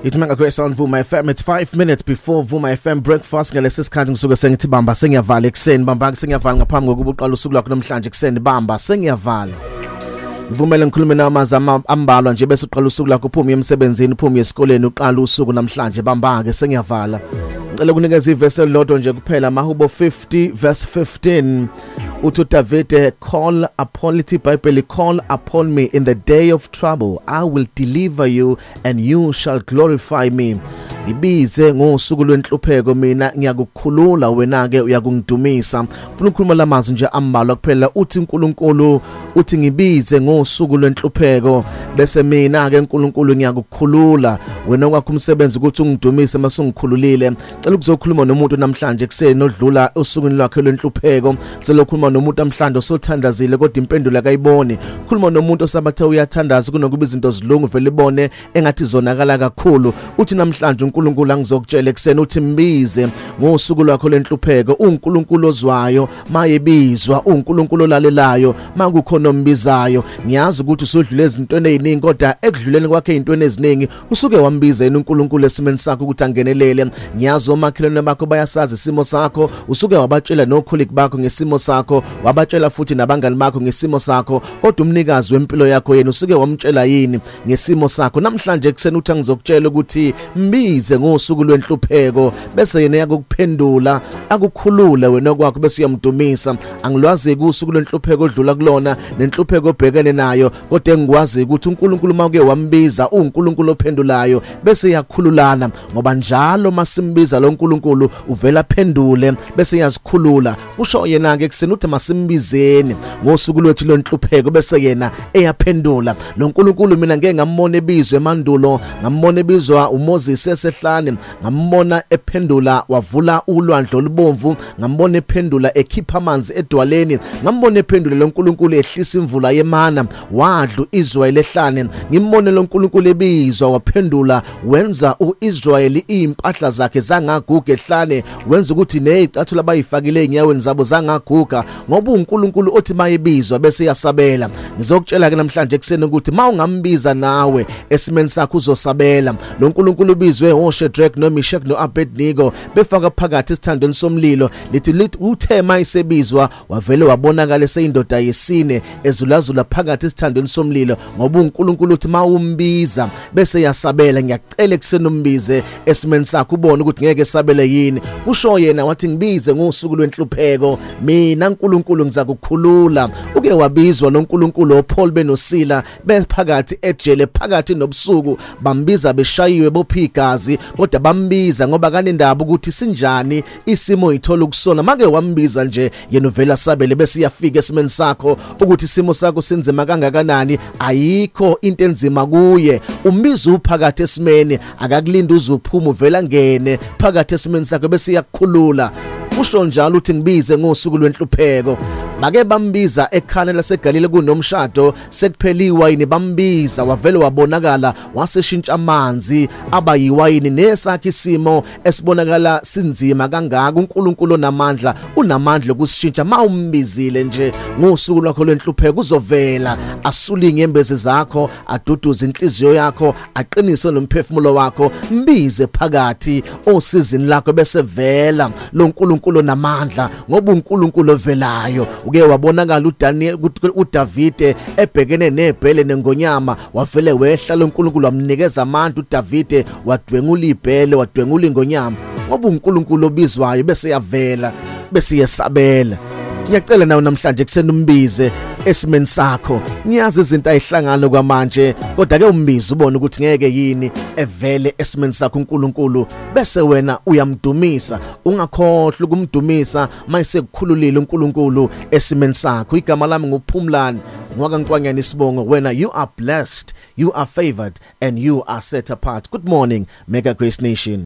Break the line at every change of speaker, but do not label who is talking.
It's Mega Grace on Vuma FM. It's 5 minutes before Vuma FM breakfast. Ngalesi sikhathi ngisuke sengithi bamba sengiyavala ekuseni, bamba sengiyavala ngaphambi kokuba uqala usuku lwakho namhlanje ekuseni, bamba sengiyavala. Ngivumele ngikhulume namazwi ambalwa nje bese uqala usuku lwakho, uphume emsebenzini, uphume esikoleni, uqala usuku namhlanje, bamba ke sengiyavala. Ngicela ukunikeza ivesi elilodwa nje kuphela, Mahubo 50 verse 15. Uthi uDavide, call upon it, iBhayibheli, call upon me in the day of trouble, I will deliver you and you shall glorify me. Ngibize ngosuku lwenhlupheko, mina ngiyakukhulula, wena ke uyakungidumisa. Ufuna ukukhuluma lamazwi nje ambalwa kuphela. Uthi uNkulunkulu uthi ngibize ngosuku lwenhlupheko, bese mina ke uNkulunkulu ngiyakukhulula, wena okwakho umsebenzi ukuthi ungidumise masungikhululile. Cela ukuzokhuluma nomuntu namhlanje ekseni odlula osukwini lwakhe lwenhlupheko. Cela ukukhuluma nomuntu namhlanje osothandazile kodwa impendulo akayiboni. Khuluma nomuntu osabathe uyathandaza kunokuba izinto zilungu vele ibone engathi zonakala kakhulu. Uthi namhlanje uNkulunkulu angizokutshela ekseni, uthi mbize ngosuku lwakho lwenhlupheko. uNkulunkulu ozwayo mayebizwa, uNkulunkulu olalelayo makukhona ombizayo. Ngiyazi ukuthi usudlule ezintweni eziningi, kodwa ekudluleni kwakhe ezintweni eziningi usuke wambiza yena uNkulunkulu esimeni sakho ukuthi angenelele. Ngiyazi omakhelwane bakho bayasazi isimo sakho, usuke wabatshela nocolleague bakho ngesimo sakho, wabatshela futhi nabangani bakho ngesimo sakho, kodwa umnikazi wempilo yakho yena usuke wamtshela yini ngesimo sakho? Namhlanje ekseni uthi angizokutshela ukuthi mbize ngosuku lwenhlupheko, bese yena yakuphendula akukhulule wena kwakho, bese uyamdumisa. Angilwazi usuku lwenhlupheko odlula kulona nenhlupheko obhekene nayo, kodwa engikwazi ukuthi uNkulunkulu mawuke wambiza uNkulunkulu ophendulayo bese yakhululana, ngoba njalo masimbiza lo uNkulunkulu uvela phendule bese yazikhulula. Kusho yena ke kuseni uthi masimbizeni ngosuku lwethu lwenhlupheko bese yena eyaphendula. Lo uNkulunkulu mina ngeke ngambona ebizwe emandulo, ngambona ebizwa uMoses esehlane, ngambona ephendula wavula ulwandle olubomvu, ngambona ephendula ekhipha amanzi edwaleni, ngambona ephendula lo uNkulunkulu ehlisa imvula yemana wadlu Israel ehlane, ngimbone lo uNkulunkulu ebizwa waphendula wenza uIsrael impahla zakhe zangaguga ehlane, wenza ukuthi nezicathulo abayifakile enyaweni zabo zangaguga, ngoba uNkulunkulu othi mayebizwa bese yasabela. Ngizokutshela ke namhlanje ekseni ukuthi mawungambiza nawe esimeni sakho uzosabela. Lo uNkulunkulu ubizwe oShadrach noMeshach noAbednego befaka phakathi esithandweni somlilo, lithi uthe mayisebizwa wavele wabonakala eseyindoda yesine ezulazula phakathi esithandweni somlilo, ngoba uNkulunkulu uthi mawumbiza bese yasabela. Ngiyacela ekseni umbize esimeni sakho ubone ukuthi ngeke esabele yini. Usho yena wathi ngibize ngosuku lwenhlupheko, mina uNkulunkulu ngizakukhulula. Uke wabizwa lo uNkulunkulu oPaul benoSila bephakathi ejele phakathi nobusuku, bambiza beshayiwe bopha igazi, kodwa bambiza ngoba kanendaba ukuthi sinjani isimo ithola ukusona. Make wambiza nje yena uvela sabele bese iyafika esimeni sakho ukuthi isimo sakho sinzima kangakanani, ayikho into enzima kuye. Umbiza uphakathi esimeni, akakulinda uzuphuma, uvela ngene phakathi esimeni sakho bese iyakukhulula. Usho njalo uthi ngibize ngosuku lwenhlupheko. Bake bambiza ekhana laseGalile kunomshado, sekuphela iwayini, bambiza wavele wabonakala waseshintsha amanzi aba yiwayini. Nesakhe isimo esibonakala sinzima kangaka, uNkulunkulu onamandla unamandla okusishintsha. Mawumbizile nje ngosuku lwakho lwenhlupheko uzovela asule inyembezi zakho, aduduze inhliziyo yakho, aqinise nomphefumulo wakho. Mbize phakathi osizini lakho bese vela lo uNkulunkulu onamandla, ngoba uNkulunkulu ovelayo. Uke wabonakala uDaniel uDavide ebhekene nebhele nengonyama, wavele wehla lo uNkulunkulu wamnikeza amandla uDavide, wadwengula ibhele wadwengula ingonyama, ngoba uNkulunkulu obizwayo bese yavela bese yesabela. Ngiyacela nawe namhlanje kuseni umbize esimeni sakho. Ngiyazi izinto ayihlangana kwamanje, kodwa ke umbize ubone ukuthi ngeke yini evele esimeni sakho uNkulunkulu, bese wena uyamdumisa. Ungakhohlwa ukumdumisa mayisekukhululile uNkulunkulu esimeni sakho. Igama lami nguPhumlani ngwakaNkwanyana isibongo. Wena you are blessed, you are favored and you are set apart. Good morning, Mega Grace Nation.